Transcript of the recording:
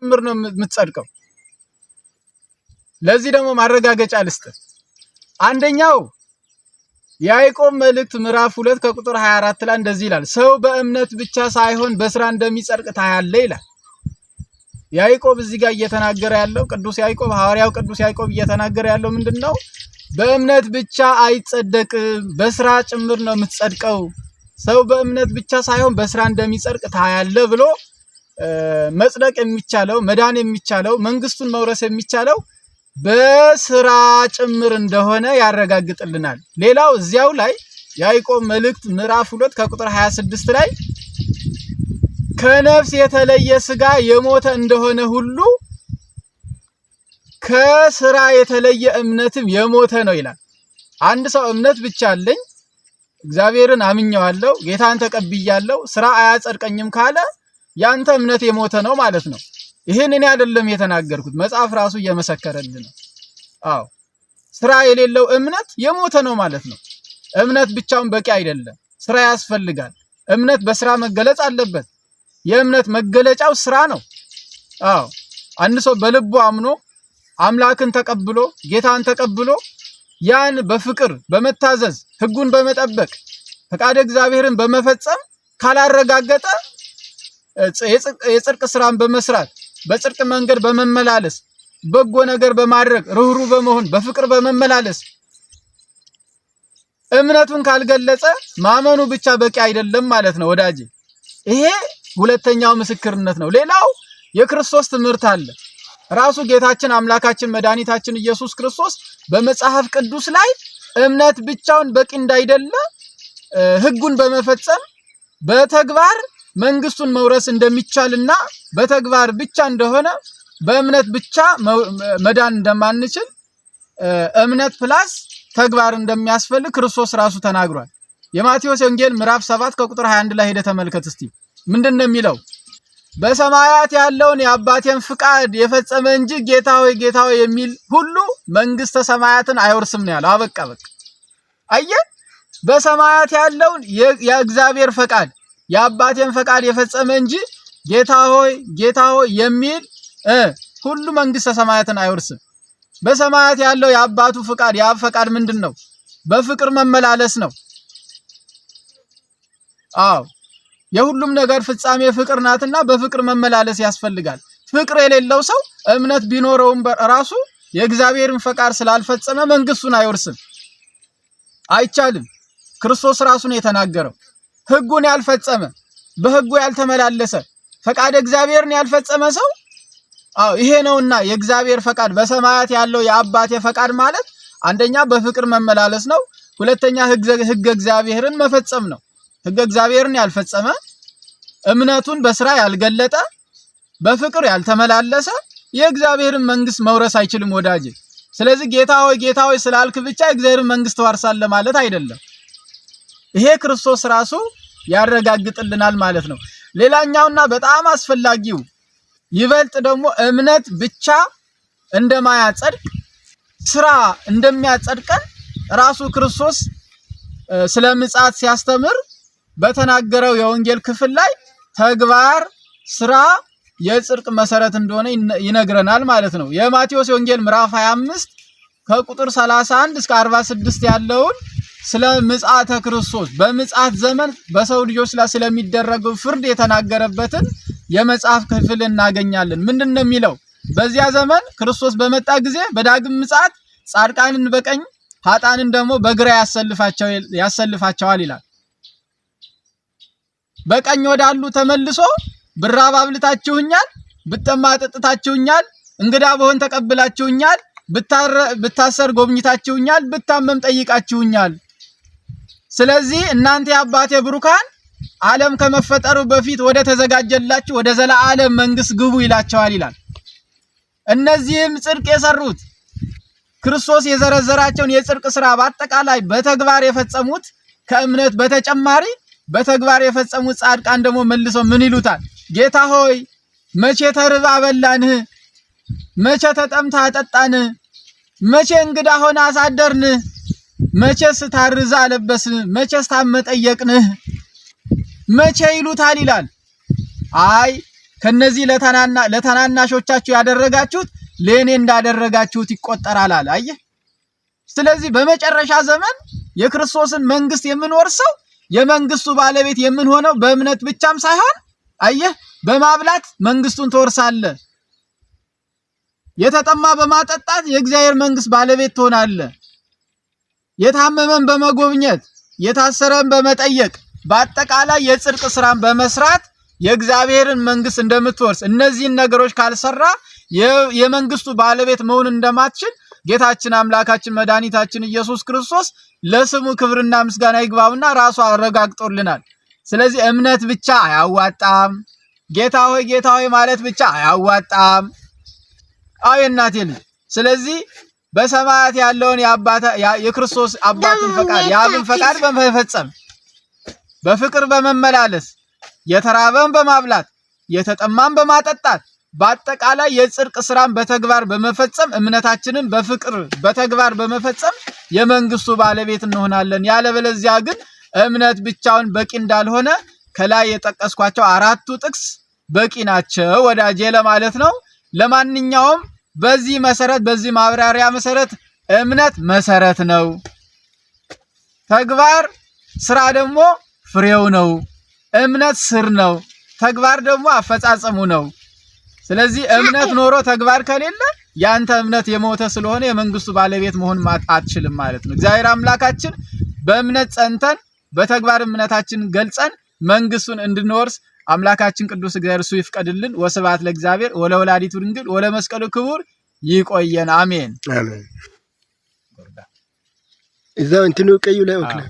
ጭምር ነው የምትጸድቀው። ለዚህ ደግሞ ማረጋገጫ ልስጥ። አንደኛው የያዕቆብ መልእክት ምዕራፍ 2 ከቁጥር 24 ላይ እንደዚህ ይላል፣ ሰው በእምነት ብቻ ሳይሆን በስራ እንደሚጸድቅ ታያለህ ይላል። ያዕቆብ እዚህ ጋር እየተናገረ ያለው ቅዱስ ያዕቆብ፣ ሐዋርያው ቅዱስ ያዕቆብ እየተናገረ ያለው ምንድን ነው? በእምነት ብቻ አይጸደቅም፣ በስራ ጭምር ነው የምትጸድቀው። ሰው በእምነት ብቻ ሳይሆን በስራ እንደሚጸድቅ ታያለህ ብሎ መጽደቅ የሚቻለው፣ መዳን የሚቻለው፣ መንግስቱን መውረስ የሚቻለው በስራ ጭምር እንደሆነ ያረጋግጥልናል። ሌላው እዚያው ላይ ያዕቆብ መልእክት ምዕራፍ 2 ከቁጥር 26 ላይ ከነፍስ የተለየ ስጋ የሞተ እንደሆነ ሁሉ ከስራ የተለየ እምነትም የሞተ ነው ይላል። አንድ ሰው እምነት ብቻ አለኝ፣ እግዚአብሔርን አምኜዋለሁ፣ ጌታን ተቀብያለሁ፣ ስራ አያጸድቀኝም ካለ ያንተ እምነት የሞተ ነው ማለት ነው። ይህን እኔ አይደለም የተናገርኩት፣ መጽሐፍ ራሱ እየመሰከረልን ነው። አዎ፣ ስራ የሌለው እምነት የሞተ ነው ማለት ነው። እምነት ብቻውን በቂ አይደለም፣ ስራ ያስፈልጋል። እምነት በስራ መገለጽ አለበት። የእምነት መገለጫው ስራ ነው። አዎ፣ አንድ ሰው በልቡ አምኖ አምላክን ተቀብሎ ጌታን ተቀብሎ ያን በፍቅር በመታዘዝ፣ ሕጉን በመጠበቅ፣ ፈቃደ እግዚአብሔርን በመፈጸም ካላረጋገጠ፣ የጽድቅ ስራን በመስራት፣ በጽድቅ መንገድ በመመላለስ፣ በጎ ነገር በማድረግ፣ ርኅሩህ በመሆን፣ በፍቅር በመመላለስ እምነቱን ካልገለጸ ማመኑ ብቻ በቂ አይደለም ማለት ነው ወዳጄ። ይሄ ሁለተኛው ምስክርነት ነው። ሌላው የክርስቶስ ትምህርት አለ። ራሱ ጌታችን አምላካችን መድኃኒታችን ኢየሱስ ክርስቶስ በመጽሐፍ ቅዱስ ላይ እምነት ብቻውን በቂ እንዳይደለ፣ ሕጉን በመፈጸም በተግባር መንግስቱን መውረስ እንደሚቻልና በተግባር ብቻ እንደሆነ፣ በእምነት ብቻ መዳን እንደማንችል፣ እምነት plus ተግባር እንደሚያስፈልግ ክርስቶስ ራሱ ተናግሯል። የማቴዎስ ወንጌል ምዕራፍ 7 ከቁጥር 21 ላይ ሄደህ ተመልከት እስቲ። ምንድን ነው የሚለው? በሰማያት ያለውን የአባቴን ፍቃድ የፈጸመ እንጂ ጌታ ሆይ፣ ጌታ ሆይ የሚል ሁሉ መንግስተ ሰማያትን አይወርስም ነው ያለው። አበቃ በቃ። አየህ፣ በሰማያት ያለውን የእግዚአብሔር ፈቃድ፣ የአባቴን ፈቃድ የፈጸመ እንጂ ጌታ ሆይ፣ ጌታ ሆይ የሚል ሁሉ መንግስተ ሰማያትን አይወርስም። በሰማያት ያለው የአባቱ ፍቃድ፣ የአብ ፈቃድ ምንድን ነው? በፍቅር መመላለስ ነው። አዎ፣ የሁሉም ነገር ፍጻሜ ፍቅር ናትና በፍቅር መመላለስ ያስፈልጋል። ፍቅር የሌለው ሰው እምነት ቢኖረውም ራሱ የእግዚአብሔርን ፈቃድ ስላልፈጸመ መንግስቱን አይወርስም። አይቻልም። ክርስቶስ ራሱ ነው የተናገረው። ሕጉን ያልፈጸመ፣ በሕጉ ያልተመላለሰ፣ ፈቃደ እግዚአብሔርን ያልፈጸመ ሰው፣ አዎ፣ ይሄ ነውና የእግዚአብሔር ፈቃድ፣ በሰማያት ያለው የአባቴ ፈቃድ ማለት አንደኛ በፍቅር መመላለስ ነው። ሁለተኛ ሕገ እግዚአብሔርን መፈጸም ነው። ሕገ እግዚአብሔርን ያልፈጸመ፣ እምነቱን በስራ ያልገለጠ፣ በፍቅር ያልተመላለሰ የእግዚአብሔርን መንግስት መውረስ አይችልም ወዳጄ። ስለዚህ ጌታ ሆይ፣ ጌታ ሆይ ስላልክ ብቻ የእግዚአብሔርን መንግስት ትወርሳለህ ማለት አይደለም። ይሄ ክርስቶስ ራሱ ያረጋግጥልናል ማለት ነው። ሌላኛውና በጣም አስፈላጊው፣ ይበልጥ ደግሞ እምነት ብቻ እንደማያጸድቅ ስራ እንደሚያጸድቀን ራሱ ክርስቶስ ስለ ምጽአት ሲያስተምር በተናገረው የወንጌል ክፍል ላይ ተግባር፣ ስራ የጽድቅ መሰረት እንደሆነ ይነግረናል ማለት ነው። የማቴዎስ ወንጌል ምዕራፍ 25 ከቁጥር 31 እስከ 46 ያለውን ስለ ምጽአተ ክርስቶስ፣ በምጽአት ዘመን በሰው ልጆች ላይ ስለሚደረገው ፍርድ የተናገረበትን የመጽሐፍ ክፍል እናገኛለን። ምንድን ነው የሚለው? በዚያ ዘመን ክርስቶስ በመጣ ጊዜ በዳግም ምጽአት ጻድቃንን በቀኝ ኃጥአንን ደግሞ በግራ ያሰልፋቸዋል ይላል። በቀኝ ወዳሉ ተመልሶ ብራብ አብልታችሁኛል፣ ብጠማ አጠጥታችሁኛል፣ እንግዳ በሆን ተቀብላችሁኛል፣ ብታሰር ጎብኝታችሁኛል፣ ብታመም ጠይቃችሁኛል። ስለዚህ እናንተ የአባቴ ብሩካን ዓለም ከመፈጠሩ በፊት ወደ ተዘጋጀላችሁ ወደ ዘላለም መንግስት ግቡ ይላቸዋል ይላል። እነዚህም ጽድቅ የሰሩት፣ ክርስቶስ የዘረዘራቸውን የጽድቅ ስራ በአጠቃላይ በተግባር የፈጸሙት፣ ከእምነት በተጨማሪ በተግባር የፈጸሙት ጻድቃን ደግሞ መልሰው ምን ይሉታል? ጌታ ሆይ፣ መቼ ተርበህ አበላንህ? መቼ ተጠምተህ አጠጣንህ? መቼ እንግዳ ሆነህ አሳደርንህ? መቼስ ታርዘህ አለበስንህ? መቼስ ታመህ ጠየቅንህ? መቼ ይሉታል ይላል። አይ፣ ከነዚህ ለታናናሾቻችሁ ያደረጋችሁት ለእኔ እንዳደረጋችሁት ይቆጠራል አለ። አየህ። ስለዚህ በመጨረሻ ዘመን የክርስቶስን መንግስት የምንወርሰው፣ የመንግስቱ ባለቤት የምንሆነው በእምነት ብቻም ሳይሆን፣ አየህ፣ በማብላት መንግስቱን ትወርሳለህ። የተጠማ በማጠጣት የእግዚአብሔር መንግስት ባለቤት ትሆናለህ። የታመመን በመጎብኘት፣ የታሰረን በመጠየቅ፣ በአጠቃላይ የጽድቅ ስራን በመስራት የእግዚአብሔርን መንግስት እንደምትወርስ፣ እነዚህን ነገሮች ካልሰራ የመንግስቱ ባለቤት መሆን እንደማትችል ጌታችን አምላካችን መድኃኒታችን ኢየሱስ ክርስቶስ ለስሙ ክብርና ምስጋና ይግባውና ራሱ አረጋግጦልናል። ስለዚህ እምነት ብቻ አያዋጣም። ጌታ ሆይ፣ ጌታ ሆይ ማለት ብቻ አያዋጣም። አዎ የእናቴ ልጅ። ስለዚህ በሰማያት ያለውን የክርስቶስ አባትን ፈቃድ፣ የአብን ፈቃድ በመፈጸም፣ በፍቅር በመመላለስ፣ የተራበን በማብላት፣ የተጠማን በማጠጣት፣ በአጠቃላይ የጽድቅ ስራን በተግባር በመፈጸም፣ እምነታችንን በፍቅር በተግባር በመፈጸም የመንግስቱ ባለቤት እንሆናለን። ያለበለዚያ ግን እምነት ብቻውን በቂ እንዳልሆነ ከላይ የጠቀስኳቸው አራቱ ጥቅስ በቂ ናቸው ወዳጄ ለማለት ነው። ለማንኛውም በዚህ መሰረት፣ በዚህ ማብራሪያ መሰረት እምነት መሰረት ነው። ተግባር ስራ ደግሞ ፍሬው ነው። እምነት ስር ነው። ተግባር ደግሞ አፈጻጸሙ ነው። ስለዚህ እምነት ኖሮ ተግባር ከሌለ ያንተ እምነት የሞተ ስለሆነ የመንግስቱ ባለቤት መሆን አትችልም ማለት ነው። እግዚአብሔር አምላካችን በእምነት ጸንተን በተግባር እምነታችን ገልጸን መንግስቱን እንድንወርስ አምላካችን ቅዱስ እግዚአብሔር እሱ ይፍቀድልን። ወስብሐት ለእግዚአብሔር ወለወላዲቱ ድንግል ወለመስቀሉ ክቡር። ይቆየን። አሜን። አሜን። እዛው እንትኑ ቀዩ ላይ ወክለ።